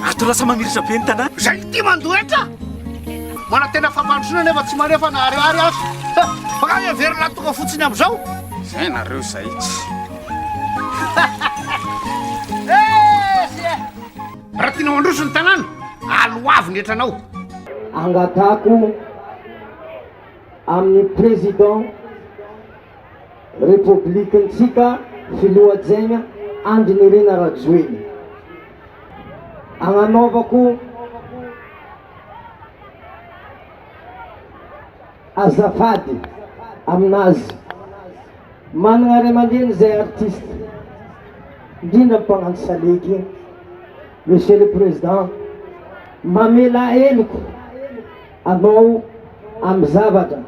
Ato lasa mamiratra be ny tanàna. Zay ity mandoa hetra! Manantena fampandrosoana nefa tsy manefa na ariary aza. Fa nga heverina tonga fotsiny amin'izao? Zay nareo zay tsy. Raha tianao handroso ny tanàna, aloavy ny hetranao. Angatahako amin'ny Président Repoblikantsika Filoha Hajaina Andry Nirina Rajoelina, agnanaovako Azafady aminazy managna ray aman-dreny zay artiste indrindra mpagnano salegy Monsieur le président mamela heloko anao amy zavatra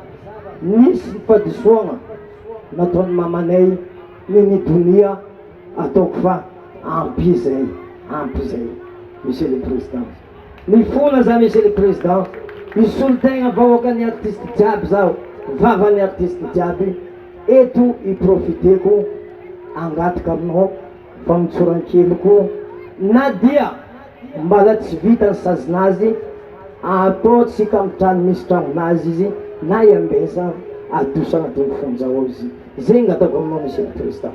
nisy ny fahadisoagna nataony mamanay Nini Donia ataoko fa ampy zay ampy zay Monsieur le président. Mifona za Monsieur le Président, hisolo tegna vahoakan'ny artiste jiaby zaho, vavan'ny artiste jiaby, eto hi-profiteko hangataka aminao famotsoran-keloko na dia mbala tsy vita ny sazinazy, atao tsika amin'ny trano misy tragnonazy izy na iambesa adoso agnatin'ny fonja ao izy, zay angatako aminao Monsieur le Président.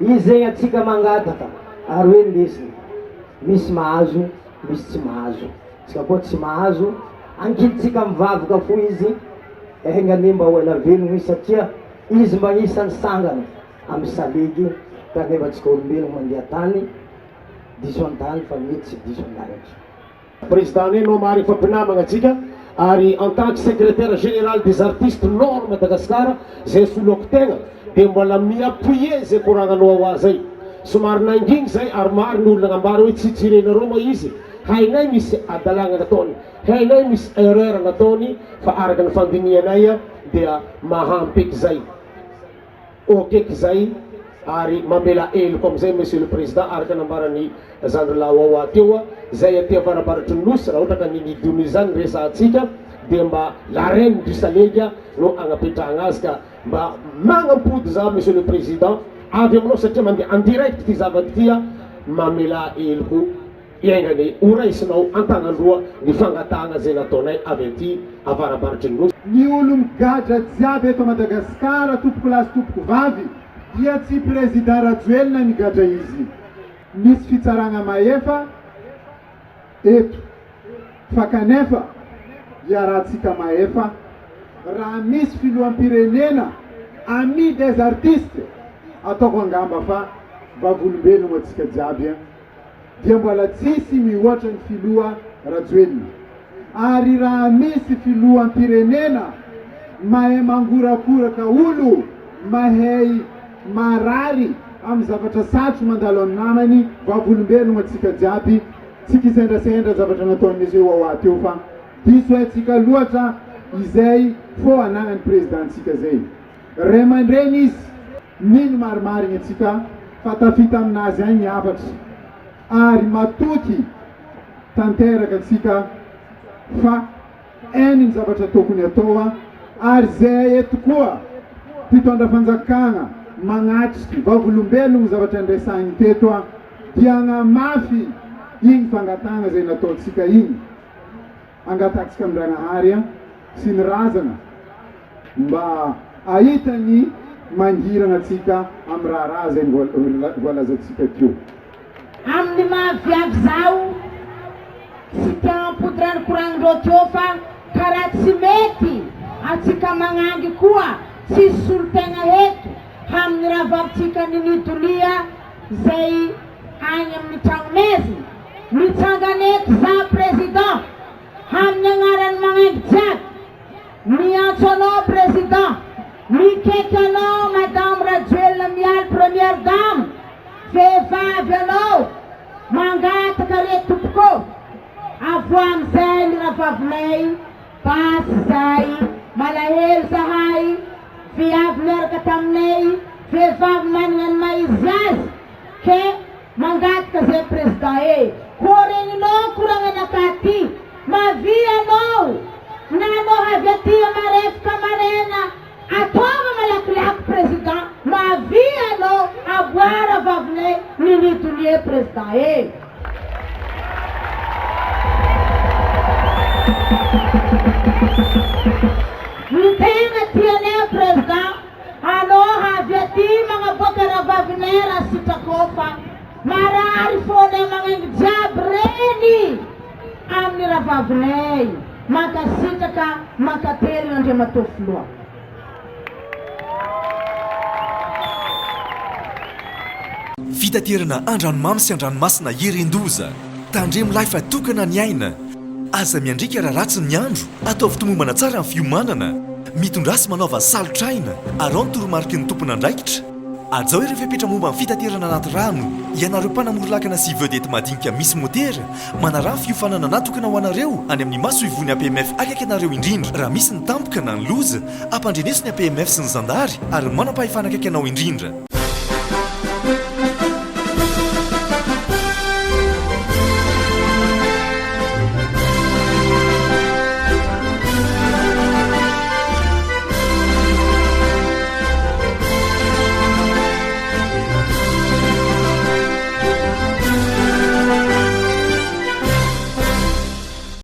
Izy zegny antsika mangataka ary hoe ndesina, misy mahazo misy tsy mahazo, tsika koa tsy mahazo, ankilitsika mivavaka fo izy, enga anie mba ho ela velogno izy satria izy mba agnisan'ny sangany amy salegy kanefa antsika olombelogno mandeha tany diso an-tany fa mety tsy diso an-danitra. Président nay Nomar efa mpinamagna antsika ary en tant que secrétaire général des artistes nord Madagascar zay soloako tegna dia mbola mi-appuyer zay koragnanao Wawa zay. Somary nangigny zay ary maro ny olona nagnambara hoe tsy jirenareo ma izy, hainay misy hadalagna nataony, hainay misy erreur nataony fa araka ny fandinihanay dia mahampy eky zay. Ok k'izay ary mamela heloka amizay Monsieur le Président araka nambaran'i Zandry lahy Wawa teo zay aty avarabaratry ny Nosy raha ohatra ka ny Nidonia zany resahantsika dia mba la reine du salegy no agnapetrahagna azy ka mba magnampody za Monsieur le Président avy aminao satria mandeha en direct ty zavatra ty mamela heloko Enga anie ho raisinao an-tanan-droa ny fangatahana izay nataonay avy aty avarabaratry ny Nosy. Ny olo migadra jiaby eto Madagascar tompoko lahy sy tompoko vavy dia tsy président Rajoelina nigadra izy. Misy fitsaragna mahefa eto fa kanefa iarahantsika mahefa raha misy filoham-pirenena ami des artistes ataoko angamba fa vavolombelogno atsika jiaby a. dia mbola tsisy mihoatra ny filoha Rajoelina. Ary raha misy filoham-pirenena mahay mangorakoraka olo, mahay marary amin'ny zavatra sarotro mandalo amin'ny namany, vavolombelogno atsika jiaby, tsy kisendrasendra zavatra nataon'i Monsieur Wawa teo fa diso haintsika loatra izay fô anagnan'ny président-ntsika zay. Ray aman-dreny izy. Mino marimarigny antsika fa tafita aminazy agny ny hafatra ary matoky tanteraka antsika fa hainy ny zavatra tokony atao ary zay eto koa mpitondra fanjakagna magnatriky vavolombelogno zavatra niresahigny teto dia hagnamafy igny fangatahagna zay nataontsika igny. Angatahantsika amin-dRagnahary sy ny razana mba hahita ny mangirana antsika amin'ny raharaha izay voalazantsika teo. Amin'ny maha viavy zaho tsy te hampody raha nikoragnin-dreo teo fa karaha tsy mety antsika magnangy koa tsisy solontegna eto hamin'ny rahavavintsika Nini Donia zay agny amin'ny tragnomezina. Mitsangana eto za président amin'ny agnaran'ny magnaingy jiaby miantso anao président mikaiky anao madame Rajoelina Mialy première dame vehivavy anao mangataka re tompoko avoaha amizay ny rahavavinay basy zay malahelo zahay viavy niaraka taminay vehivavy managna ny maha izy azy ke Mangataka zay président ee. Koa regninao koragnanakahy ty. Mavia anao na anao avy aty marefoka marena ataova malakilaky président mavia anao aboara vavinay Nini Donia président e. Ny tegna tianay président anao avy aty magnaboaka rahavavinay raha sitrakao fa marary fônay magnaingy jiaby reny amin'ny rahavavinay mankasitraka mankatelina Andriamatoa Filoha. Fitaterana an-dranomamy sy an-dranomasina Heren-doza. Tandremo lahy fa tokana ny aina. Aza miandriaka raha ratsy ny andro, ataovy tomombana tsara ny fiomanana. Mitondrà sy manaova salotr'aina, araho ny toromariky ny tompon'andraikitra. Hajao ireo fepetra momba ny fitaterana anaty rano. Ianareo mpanamory lakana sy vedette madinika misy motera, manaraha ny fiofanana natokana ho anareo any amin'ny masoivohon'ny APMF akaiky anareo indrindra. Raha misy ny tampoka na ny loza, ampandreneso ny APMF sy ny zandary ary ny manam-pahefana akaiky anao indrindra.